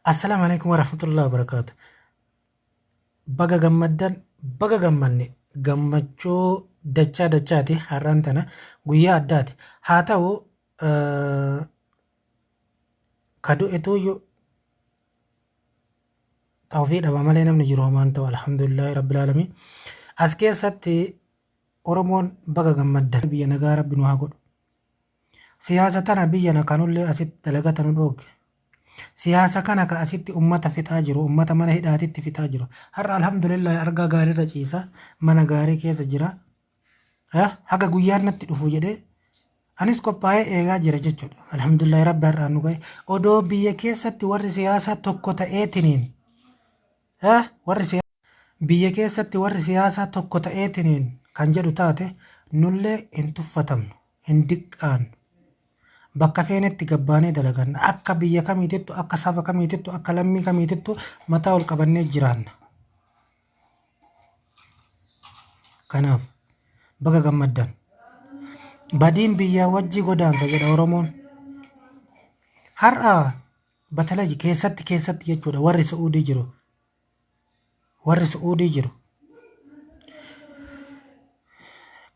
Assalaamu alaikum warahmatullahi wabarakaatu. Baga gammaddan, baga gammanne. Gammachuu dachaa dachaati har'aan tana guyyaa addaati. Haa ta'u ka du'etuyyuu ofii dhaba malee namni jiru homaan ta'u alhamdulillahi rabbil aalamiin. As keessatti Oromoon baga gammaddan biyya nagaa rabbi nu haa godhu. Siyaasa tana biyya na kanullee asitti dalagata nu dhoogge. Siyaasa kana ka asitti ummata fixaa jiru, ummata mana hidhaatitti fixaa jiru. Har'a alhamdulillah argaa gaariirra ciisa, mana gaarii keessa jira. Haga guyyaan natti dhufu jedhee anis qophaa'ee eegaa jira jechuudha. Alhamdulillah rabbi har'aan nu gahe. Odoo biyya keessatti warri siyaasaa tokko ta'eetiniin warri Biyya keessatti warri siyaasaa tokko ta'eetiniin kan jedhu taate nullee hin tuffatamnu, hin diqqaannu. Bakka feenetti gabbaanee dalaganna. Akka biyya kamiitittu, akka saba kamiitittu, akka lammii kamiitittu mataa ol qabannee jiraanna. Kanaaf baga gammaddan. Badiin biyyaa wajji godaansa jedha Oromoon. Har'a batalaji keessatti keessatti jechuudha warri Su'uudii jiru. Warri Su'uudii jiru.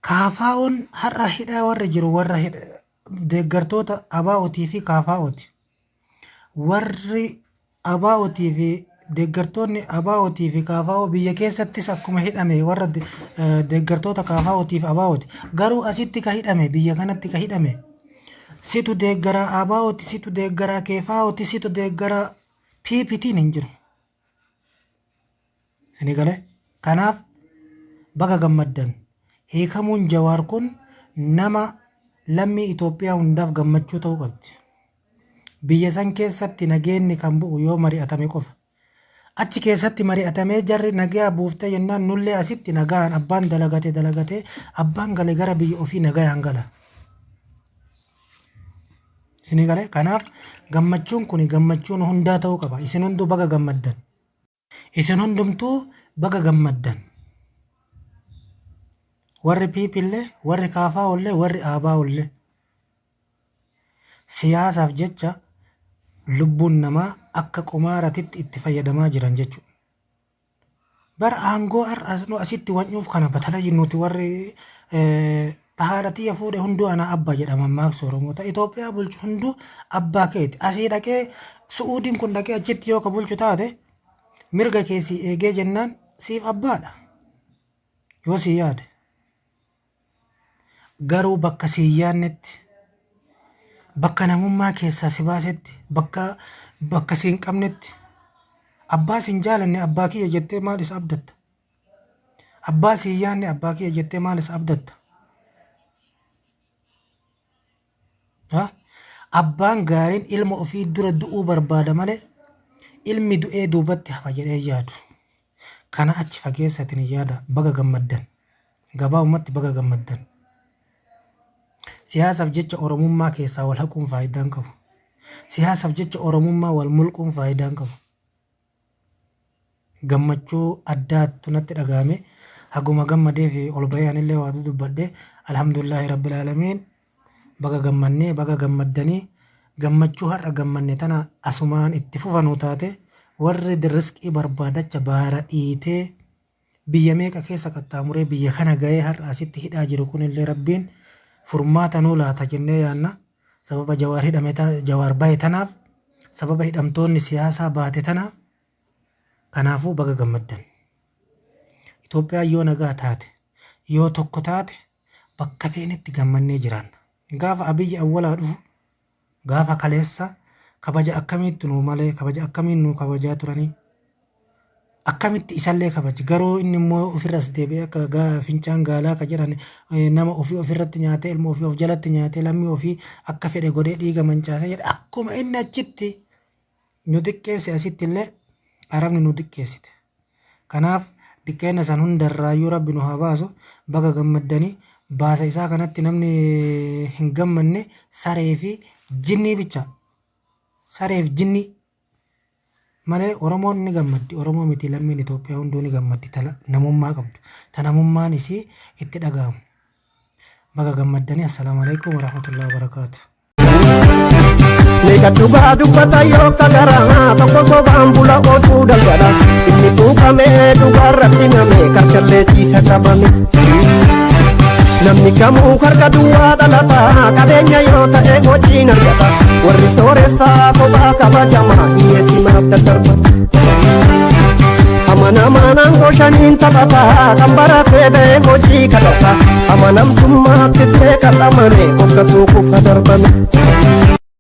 Kaafaa'oon har'a hidhaa warri jiru warra deeggartoota ABO'tii fi KFO'ti. Warri ABO'tii fi deeggartoonni ABO'tii fi KFO biyya keessattis akkuma hidhame warra deeggartoota KFO'tii fi ABO'ti. Garuu asitti ka hidhame biyya kanatti ka hidhame situ deeggaraa ABO'ti situ deeggaraa KFO'ti situ deeggaraa PPT'n hin jiru. Isinii galee? Kanaaf baga gammaddan. Hiikamuun Jawaar kun nama lammii Itoophiyaa hundaaf gammachuu ta'uu qabdi. Biyya san keessatti nageenni kan bu'u yoo mari'atame qofa. Achi keessatti mari'atamee jarri nagaa buuftee jennaan nullee asitti nagaan abbaan dalagate dalagatee abbaan gale gara biyya ofii nagayaan gala. Isinii galee? Kanaaf gammachuun kun gammachuun hundaa ta'uu qaba. Isin hunduu baga gammaddan. Isin hundumtuu baga gammaddan. Warri PP illee, warri KFO illee, warri ABO illee. Siyaasaaf jecha lubbuun namaa akka qumaaratitti itti fayyadamaa jiran jechuudha. Bar aangoo har'a nu asitti wanyuuf kana batalayi nuti warri ta haadha tiyya fuudhe hunduu ana abba jedha mammaaksi Oromoo. Ta Itoophiyaa bulchu hunduu abbaa keeti. Asii dhaqee Su'uudiin kun dhaqee achitti yoo ka bulchu taate mirga kee sii eegee jennaan siif abbaadha. Yoo sii yaade. Garuu bakka si hin yaadnetti, bakka namummaa keessaa si baasetti, bakka bakka si hin qabnetti, abbaa si hin jaalanne abbaa kiyya jettee maal isa abdatta? Abbaa si hin yaadne abbaa kiyya jettee maal isa abdatta? Ha? Abbaan gaariin ilma ofii dura du'uu barbaada malee ilmi du'ee duubatti hafa jedhee hin yaadu. Kana achi fageessaatiin hin yaada baga gammaddan. Gabaabumatti baga gammaddan. Siyaasaaf jecha Oromummaa keessaa wal haquun faayidaa hin qabu. Siyaasaaf jecha Oromummaa wal mulquun faayidaa hin qabu. Gammachuu addaattu natti dhaga'ame. Haguma gammadee fi ol bahee anillee waa dudubbadhe. Alhamdulillaahi Rabbil Aalamiin. Baga gammannee baga gammaddanii gammachuu har'a gammanne tana asumaan itti fufanuu taate warri riskii barbaadacha baara dhiitee biyya meeqa keessa qaxxaamuree biyya kana ga'ee har'a asitti hidhaa jiru kunillee Rabbiin furmaata nuu laata jennee yaanna. Sababa Jawaar hidhame Jawaar bahe tanaaf sababa hidhamtoonni siyaasaa baate tanaaf kanaafuu baga gammaddan. Itoophiyaan yoo nagaa taate yoo tokko taate bakka feenetti gammannee jiraanna. Gaafa Abiyyi Awwalaa dhufu gaafa kaleessa kabaja akkamiitti nuu malee kabaja akkamiin nuu kabajaa turanii akkamitti isallee kabaji garuu inni immoo ofirras deebi'ee akka fincaan gaalaa ka jedhan nama ofii ofirratti nyaatee ilma ofii of jalatti nyaatee lammii ofii akka fedhe godhee dhiiga mancaasee jedhe akkuma inni achitti nu xiqqeesse asitti illee arabni nu xiqqeessite. Kanaaf diqqeenna san hundarraayyuu Rabbi nu haa baasu. Baga gammaddanii baasa isaa kanatti namni hin gammanne saree fi jinnii bicha. Saree fi jinnii malee Oromoon ni gammaddi. Oromoo miti lammiin Itoophiyaa hunduu ni gammaddi ta namummaa qabdu. Ta namummaan isii itti dhaga'amu. Baga gammaddanii assalaamu alaikum warahmatullahi wabarakaatu. Meeqa dhugaa dubbata yoo akka garaa tokko. Sobaan bula oduu daldala. Inni quuqamee dhugaarratti himame karchallee ciisa qabame. Namni kamuu harka duwwaa dhalata, qabeenya yoo ta'e hojiin argata. Warri sooressaa kophaa kabajama, hiyyeessi maaf daddarba? Amanamaan aangoo shaniin taphata, kan baratee ba'ee hojii kadhata. Amanamtummaattis beekan amane, hoggasuu kufa darbame.